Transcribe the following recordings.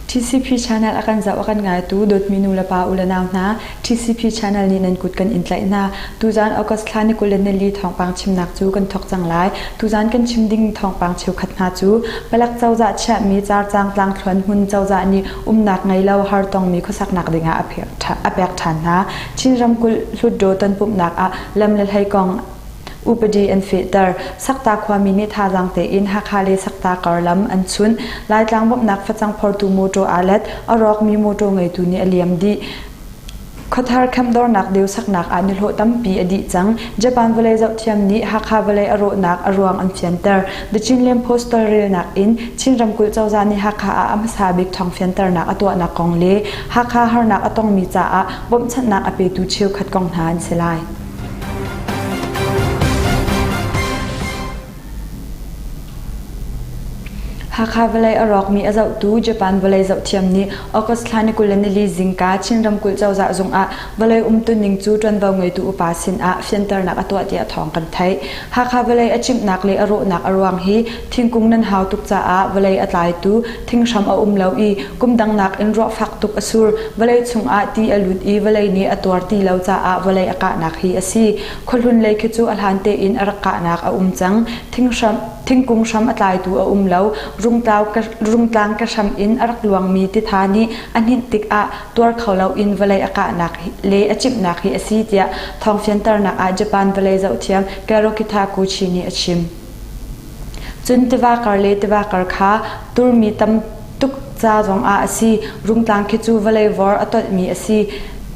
TCP channel a kan zoh a kan ngaitu dawtmi nu le pa u le nau hna TCP channel nih nan kut kan in tlaih hna. Tuzaan August thla ni 24 thawngpang chimnak cu kan thawk cang lai. Tuzaan kan chim ding thawngpang cheukhat hna cu Palek cozah chiahmi carcang tlangthluan hmun cozah nih umnak ngei lo hartongmi khuasaknak dingah a pek ṭhan hna. Chin ramkulh Hlutdaw tonpumhnak ah lam le hlei kong upadi an fehter. Sakta khuami nih thazaang tein Hakha le Sakta kar lam an chunh. Laitlang bawmhnak facang phortu mawṭaw aa let. A rawkmi mawṭaw ngeitu nih a liam dih. Khuathar khamdornak deu saknak ah nihlawh tampi a dih cang. Japan vawlei zohthiam nih Hakha vawlei a rawhnak a ruang an fianter. The Chinland Post tawlrelnak in Chin ramkulh cozah nih Hakha ah a hmasa bik thawng fianternak a tuahnak kong le Hakha harnak a tongmi caah bawmhchanhnak a petu cheukhat kong hna an si lai. Hakha vawlei a rawkmi a zohtu Japan vawlei zohthiam nih August thla ni 24 zingka Chin ramkulh cozah zung ah vawlei umtuning cu ṭuanvo ngeitu upa sin ah fianternak a tuah tiah thawng kan theih. Hakha vawlei a cimhnak le a rawhnak a ruang hi thingkung nan hau tuk caah vawlei a tlaitu thinghram a um lo i kum dang nakin ruah fak tuk a sur. Vawlei chungah ti a lut i vawlei nih a tuar ti lo caah vawlei a kahnak hi a si. Khuahlun lei khi cu a hlan tein a rak kahnak a um cang. Thinghram, thingkung hram a tlaitu a um lo. Rungtlau ka, rungtlang ka hram in a rak luangmi titha nih a hninh tikah tuar kho loin vawlei a kahnak le a cimhnak hi a si tiah thawngfianternak ah Japan vawlei zohthiam Karokita Kuchi nih a chim. Cun tiva kar le tiva kar kha turmi tam tuk ca zongah a si. Rungtlang khi cu vawlei vor a tolhmi a si.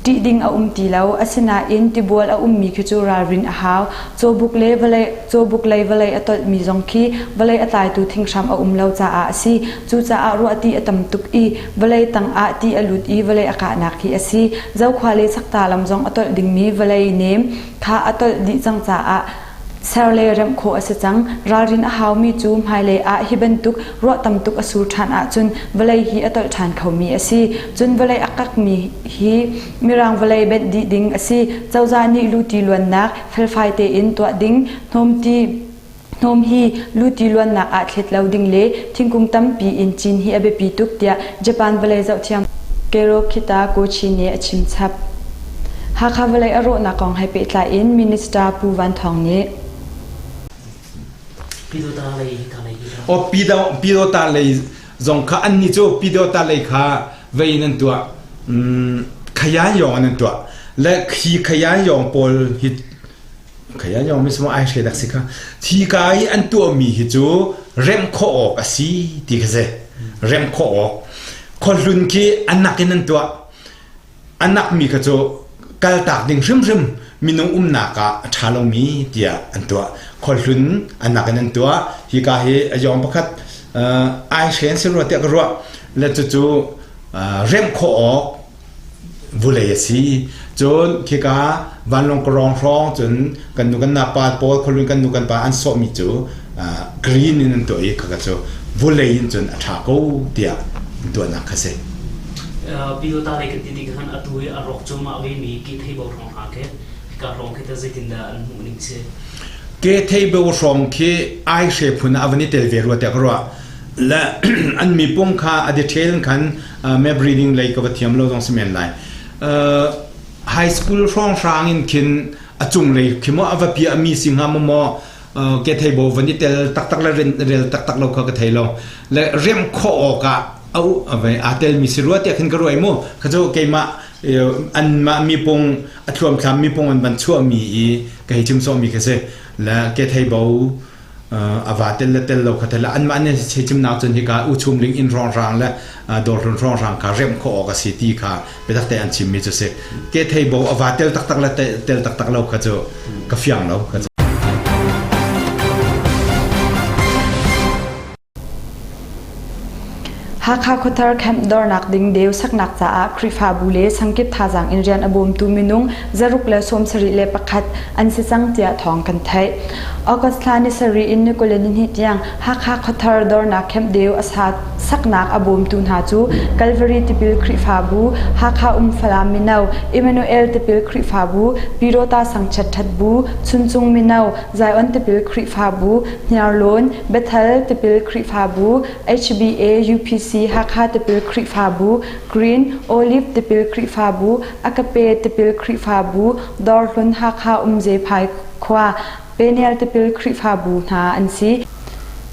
Ṭih ding a um ti lo. Asinain tibual a ummi khi cu ralrin a hau. Cawbuk le vawlei cawbuk lei vawlei a tolhmi zong khi vawlei a tlaitu thinghram a um lo caah a si. Cucaah ruahti a tam tuk i vawlei tangah ti a lut i vawlei a kahnak hi a si. Zokhua le Sakta lam zong a tolh dingmi vawlei nem kha a tolh dih cang caah ser le remh khawh a si cang. Ralrin a haumi cu hmailei ah hi bantuk ruah tam tuk a sur ṭhan ahcun vawlei hi a tolh ṭhan khomi a si. Cun vawlei a kakmi hi Mirang vawlei benh dih ding a si. Cozah nih luti luannak felfai tein tuah ding, hnawmti hnawm hi luti luannak ah thlet lo ding le thingkung tampi in cin hi a biapi tuk tiah Japan vawlei zohthiam Kero Kita Kochi nih a chim chap. Hakha vawlei a rawhnak kong he pehtlai in Minister Pu Van Thawng nih Aw Pyidawta lei zong kha annih cu Pyidawta lei kha vei in an tuah. Khayan yawng in an tuah. Le khi khayan yawng pawl hi khayan yawng mi ai hre dak si kha. Thi ka i an tuahmi hi cu remh khawh awk a si ti kha si. Remh khawh awk. Khuahlun khi anak in an tuah. A nakmi kha cu kaltak ding hrimhrim minung umnak ah a ṭha lomi tiah an tuah. Khuahlun a nak in an tuah. Hika hi a yawng pakhat ai hren si rua tiah ka ruah. Le cucu remh khawh awk vulei a si. Cun khika vanlawng kawrong hrawng cun kan nu kan napa pawl khuahlun kan nu kan pa an sawhmi cu green in an tuah i khaka cu vulei in cun a ṭha ko tiah an tuahnak kha si. Pyidawta lei kan ti tik khan atu i a rawk cuahmah vemi ke theibo hrawng hna khi hika hrawng khi tah zeitindah an hmuh ning si? Ke theibo hrawng khi ai hre phun ah a van i tel ve rua tiah ka ruah. Le an mipung kha a detail khan map reading lei ka va thiam lo zong si men lai. High school hrawng hrang in khin a cunglei khi maw a va piah mi si hnga maw maw ke theibo van i tel taktak le rel taktak lo kha ka thei lo. Le remh khawh awkah aa telmi si rua tiah khin ka ruah i mu kha cu keimah anmah mipung a thluamthlam mipung an van chuahmi i ka hei chim sawhmi kha si le ke theibo a va tel le tel lo kha tel anmah nih chei chimnak cun hika uchum ling in hrawnghrang le dawrhlun hrawnghrang kha remh khawh awk a si ti kha biatak te an chimmi cu si ke theibo a va tel taktak le tel taktak lo kha cu ka fiang lo kha cu Hakha khuathar camp dornak ding deu saknak caah Khrihfabu le sangkip thazaang in rian a bawmtu minung 671 an si cang tiah thawng kan theih. August thla ni sarih in ni 22 tiang Hakha khuathar dornak camp deu a saknak a bawmtu hna cu Calvary Tipil Khrihfabu, Hakha um Falam Mino, Emmanuel Tipil Khrihfabu, Pirota Sangchat Ṭhat Bu, Chuncung Mino, Zion Tipil Khrihfabu, Hniarlawn, Bethel Tipil Khrihfabu, HBA, UPC. CBC Hakha Tipil Khrihfabu, Green Olive Tipil Khrihfabu, Akape Tipil Khrihfabu, Dawrhlun Hakha Umzephai khua, Peniel Tipil Khrihfabu hna an si.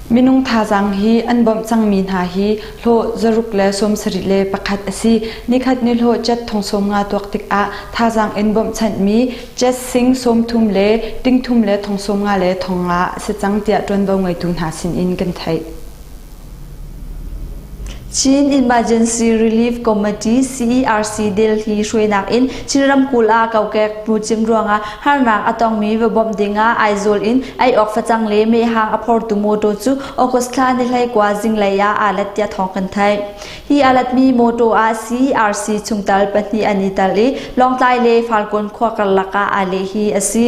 Minung thazaang hi an bawmh cangmi hna hi hlawh zaruk le 71 le pakhat a si. Nikhat ni hlawh jet thong 50 tuak tikah thazaang in bawmhchanhmi jet sing 30 le ting thum le thong 50 le thong nga a si cang tiah ṭuanvo ngeitu hna sinin kan theih. Chin Emergency Relief Committee CERC Delhi hruainak in Chin ramkulh ah kokek hnucim ruangah harnak a tongmi va bawmh dingah Aizawl in ei awk facang le mehhang a phortu mawtaw cu August thla ni 19 zinglei ah aa let tiah thawng kan theih. Hi aa letmi mawtaw ah CERC chungtel pahnih an i tel i Lawngtlai le Falkawn khua karlak ah aa leh hi a si.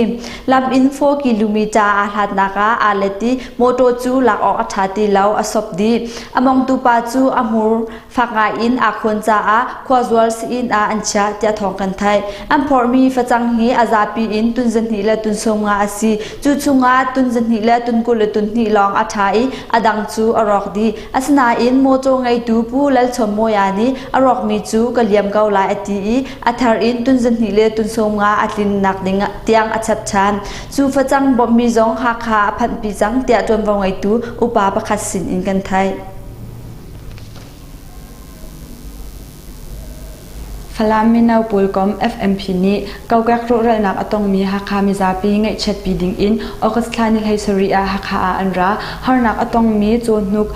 Lam in 4 kilometer aa hlatnak ah aa let i Mawṭaw cu lak awk a ṭha ti lo, a sop dih. A mongtu pa cu a hmur fak ngai in aa khawn caah khuazual sii-inn ah an chiah tiah thawng kan theih. An phorhmi facang hi a zapi in tun zahnih le tun 50 a si. Cu chungah tun zahnih le tun 20 le tun hnih lawng a ṭha i a dang cu a rawk dih. Asinain mawṭaw ngeitu Pu Lal Chawn Mawia nih a rawkmi cu ka liam ko lai a ti i a thar in tun zahnih le tun 50 a tlinnak ding tiang a chap ṭhan. Cu facang bawmhmi zong Hakha a phanhpi cang tiah ṭuanvo ngeitu upa pakhat sin in kan theih. Falam mino pawl kom FMP nih kokek rawhralnak a tongmi Hakha mizapi ngaihchiatpi dingin August thla ni 17 ah Hakha ah an ra. Harnak a tongmi cawhnuk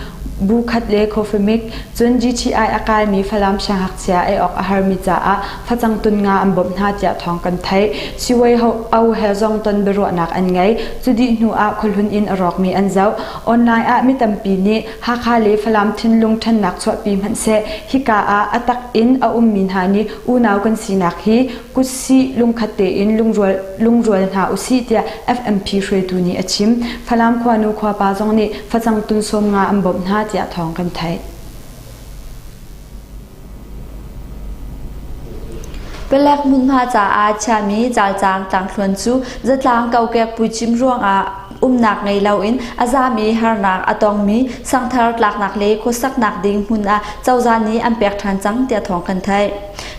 bu khat le coffee cun GTI a kaimi Falam siangngakchia ei awk a harmi caah facang tun nga an bawmh hna tiah thawng kan theih. Siwei ho he zong ton biaruahnak an ngei. Cu dih hnu ah khuahlun in a rawkmi an zoh. Online ah mi tampi nih Hakha le Falam thinlung ṭhannak chuahpi hmanhseh hika ah a tak in a ummi hna nih unau kan sinak hi kutsih lungkhat tein lungrual, lungrual hna usih tiah FMP hruaitu nih a chim. Falam khuanu khuapa zong nih facang tun 50 an bawmh hna tiah thawng kan theih. Palek hmunhma caah chiahmi calcang tlangthluan cu zatlang kokek puicim ruangah umnak ngei loin a zaam i harnak a tongmi sangthar tlaknak le khuasaknak ding hmun ah cozah nih an pek ṭhan cang tiah thawng kan theih.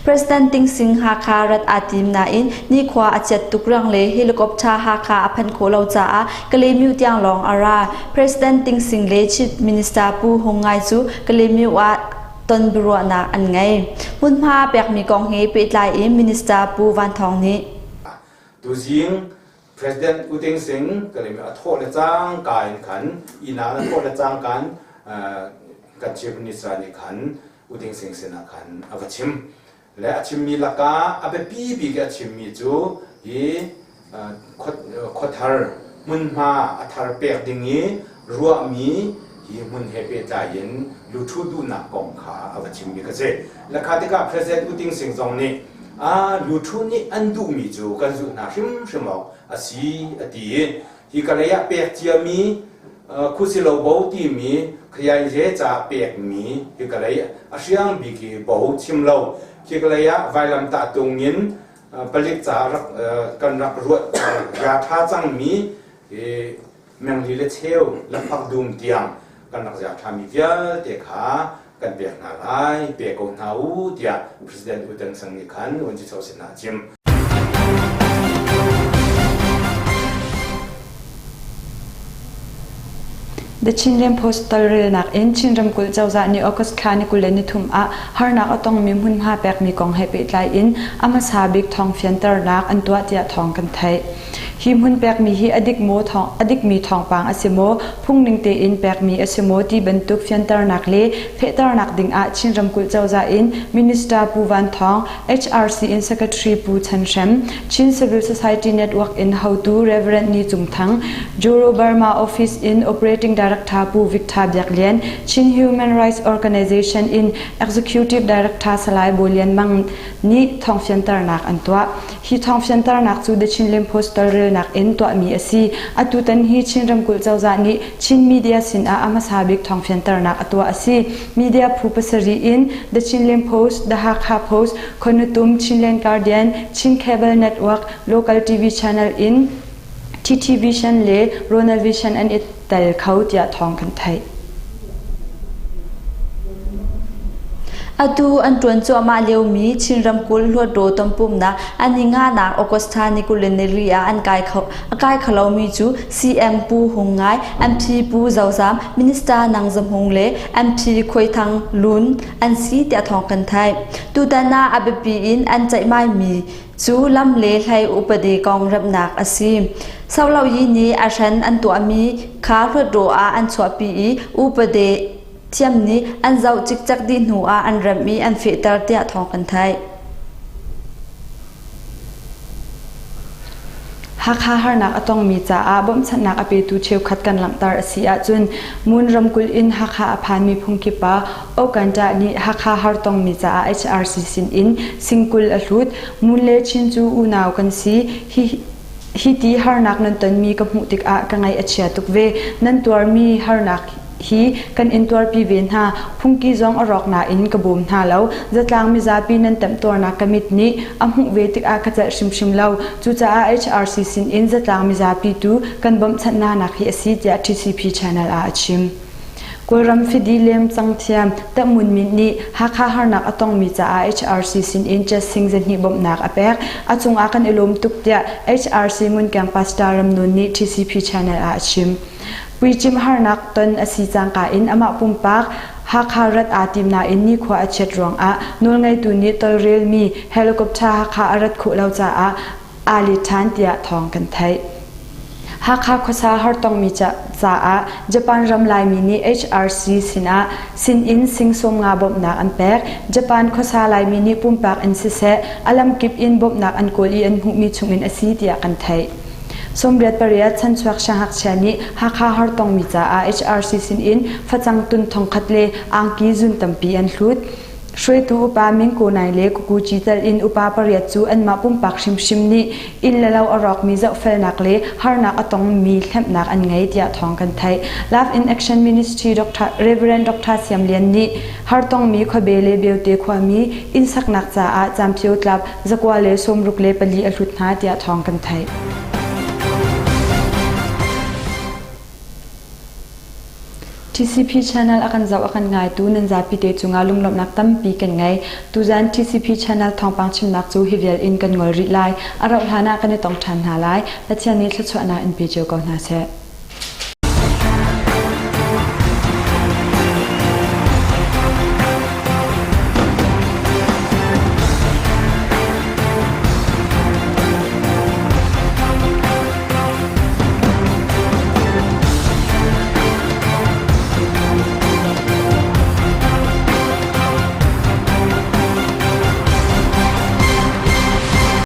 President Ting Sing Hakha rat aa tim nain nikhua a chiat tuk ruang le helicopter Hakha a phanh khawh lo caah Kalaymyo tiang lawng a ra. President Ting Sing le Chief Minister Pu Hung Ngai cu Kalaymyo ah ton biaruahnak an ngei. Hmunhma pekmi kong he pehtlai in Minister Pu Van Thawng nih Tuzing President U Ting Sing Kalaymyo a thawh le cangka in khan inn ah a thawh le cangka in kan Chief Minister nih khan U Ting Sing sinah khan a va chim. Le a chimmi lakah a biapi bik a chimmi cu hi khuathar hmunhma a thar pek ding i ruahmi hi hmun he pehtlai in luthu duhnak kong kha a va chimmi ka si. Lakha tikah President U Ting Sing zong nih a luthu nih an duhmi cu kan zulh hna hrimhrim awk a si a ti i hi ka lei ah pek ciami khusilobo timi khayainze ca pekmi hi ka lei a hriang bik i bo chim lo khi ka lei ah vailamtah tung in palik ca rak kan rak ruat ya tha cangmi mengli le cheu lakphak dum tiang kan rak ziak ṭhami vialte kha kan pek hna lai pe ko hna u tiah President U Teng Seng nih khan Vuanci sinah a chim. The Chinland Post tawlrelnak in Chin ramkulh cozah nih August thla ni 23 ah harnak a tongmi hmunhma pekmi kong he pehtlai in a hmasa bik thawng fianternak an tuah tiah thawng kan theih. Hi hmun pekmi hi a dik maw thawng a dikmi thawngpang a si maw, phungning tein pekmi a si maw ti bantuk fianternak le fehternak ding ah Chin ramkulh cozah in Minister Pu Van Thawng, HRC in Secretary Pu Chan Hrem, Chin Civil Society Network in hotu Rev. Ni Cung Thang, Juro Burma Office in Operating Director Pu Victor Biak Lian, Chin Human Rights Organization in Executive Director Salai Bawi Lian Mang nih thawngfianternak an tuah. Hi thawngfianternak cu The Chinland Post tawlrelnak in tuahmi a si. Atutan hi Chin ramkulh cozah nih Chin media sinah a hmasa bik thawngfianternak a tuah a si. Media phu pasarih in The Chinland Post, The Hakha Post, Khuanutum, Chinland Guardian, Chin Cable Network, Local TV channel in TT Vision le Ronald Vision an i tel kho tiah thawng kan theih. Atu an ṭuan cuahmah liomi Chin ramkulh Hluttaw tonpumnak an i ngahnak August thla ni 24 ah an kai kho, a kai kho lomi cu CM Pu Hung Ngai, MP Pu Zo Zam, Minister Nang Za Hmung le MP Khuai Thang Lun an si tiah thawng kan theih. Tutan ah a biapi in an ceihmaimi cu lam le hlei upadi kong remhnak a si. Soloyi nih a hren an tuahmi kha Hluttaw ah an chuahpi i upadi thiam nih an zoh cikcek dih hnu ah an remh i an fehter tiah thawng kan theih. Hakha harnak a tongmi caah bawmhchanhnak a petu cheukhat kan langhter a si ahcun Mon ramkulh in Hakha a phanmi phungki pa Okanta nih Hakha hartongmi caah HRC sin in singkul a hlut. Mon le Chin cu unau kan si. Hi Hi ti harnak nan tonmi ka hmuh tikah ka ngaih a chia tuk ve. Nan tuarmi harnak hi kan in tuarpi ve hna. Phungki zong a rawk nain ka bawm hna lo. Zatlang mizapi nan temtuarnak ka mit nih a hmuh ve tikah ka celh hrimhrim lo. Cucaah HRC sinin zatlang mizapi tu kan bawmhchanh hna nak hi a si tiah TCP channel ah a chim. Kawlram fidi lem cangthiam Tahmun Mint nih Hakha harnak a tongmi caah HRC sinin Jet 2 bawmhnak a pek. A cungah kan i lawm tuk tiah HRC Ngunkeng Pastor Ram Nun nih TCP channel ah a chim. Puicim harnak ton a si cangka in amah pumpak Hakha rat aa tim nain nikhua a chiat ruangah nawlngeitu nih tolrelmi helicopter Hakha a rat khawh lo caah aa let ṭhan tiah thawng kan theih. Hakha khuasa hartongmi caah Japan ram Laimi nih HRC sinah sinin sing 50 bawmhnak an pek. Japan khuasa Laimi nih pumpak in siseh a lamkip in bawmhnak an kawl i an hmuhmi chungin a si tiah kan theih. 98 chanchuak siangngakchia nih Hakha hartongmi caah HRC sinin facang tun thongkhat le angki zun tampi an hlut. Hruaitu upa Mingko Nai le Kukuci tel in upa pariat cu anmah pumpak hrimhrim nih inn le lo a rawkmi zohfelnak le harnak a tongmi hlemhnak an ngei tiah thawng kan theih. Love in Action Ministry Dr. Reverend Dr. Siam Lian nih hartongmi khuabe le beute khuami inn saknak caah camphio tlap zakua le 64 a hlut hna tiah thawng kan theih. TCP channel a kan zoh a kan ngaitu nan zapi te cungah lunglawmhnak tampi kan ngei. Tuzan TCP channel thawngpang chimnak cu hi vial in kan ngol rih lai. A rauh hlan ah kan i tong ṭhan hna lai. Pathian nih thluachuahnak in pe cio ko hna seh.